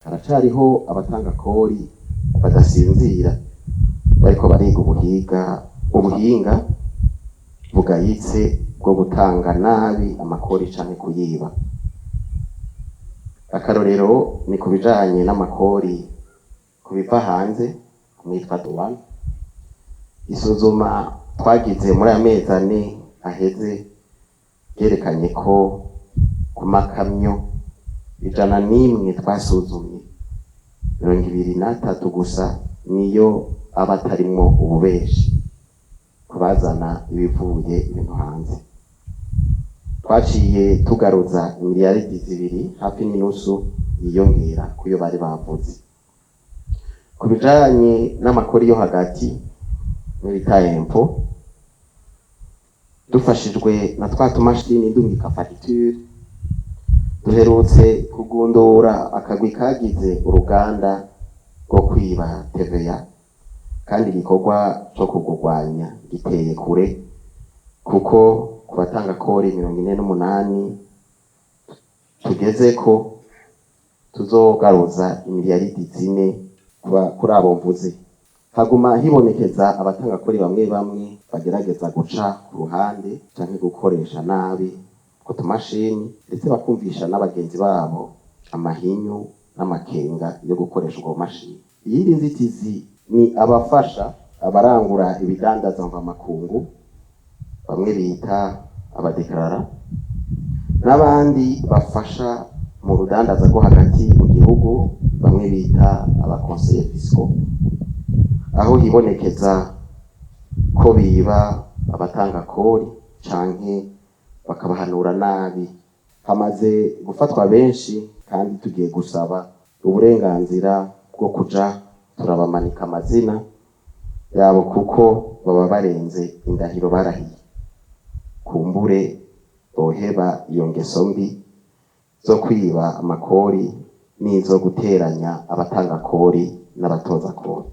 Haracariho abatanga kori badasinzira bariko bariga ubuhinga bugayitse bwo gutanga nabi amakori canke kuyiba. Akarorero ni ku bijanye n'amakori ku biva hanze mwitwa douane. Isuzuma twagize muri aya mezi 4 aheze ryerekanye ko ku makamyo 101 twasuzumye, 23 gusa niyo aba atarimwo ububeshi kubazana ibivuye ibintu hanze. Twaciye tugaruza imiliyaridi 2 hafi n'inusu yiyongera kuyo bari bavuze. Ku bijanye n'amakori yo hagati n'ibita impôt, dufashijwe na twa tumashini ndungika facture, duherutse kugundura akagwi kagize uruganda rwo kwiba TVA, kandi igikorwa co kugurwanya giteye kure, kuko ku batanga kori 48 tugezeko tuzogaruza imiliyaridi 4 kuri abo mvuze. Haguma hibonekeza abatanga kori bamwe bamwe bagerageza guca ku ruhande canke gukoresha nabi utwo tumashini, ndetse bakumvisha n'abagenzi babo amahinyu n'amakenga yo gukoresha ubwo mashini. Iyindi nzitizi ni abafasha abarangura ibidandaza mvamakungu, bamwe bita abadekarara, n'abandi bafasha mu rudandaza rwo hagati mu gihugu, bamwe bita aba conseillers fiscaux, aho hibonekeza ko biba abatanga kori canke bakabahanura nabi. Hamaze gufatwa benshi, kandi tugiye gusaba uburenganzira bwo kuja turabamanika amazina yabo, kuko baba barenze indahiro barahiye. Kumbure boheba iyo ngeso mbi zo kwiba amakori n'izo guteranya abatanga kori n'abatoza kori.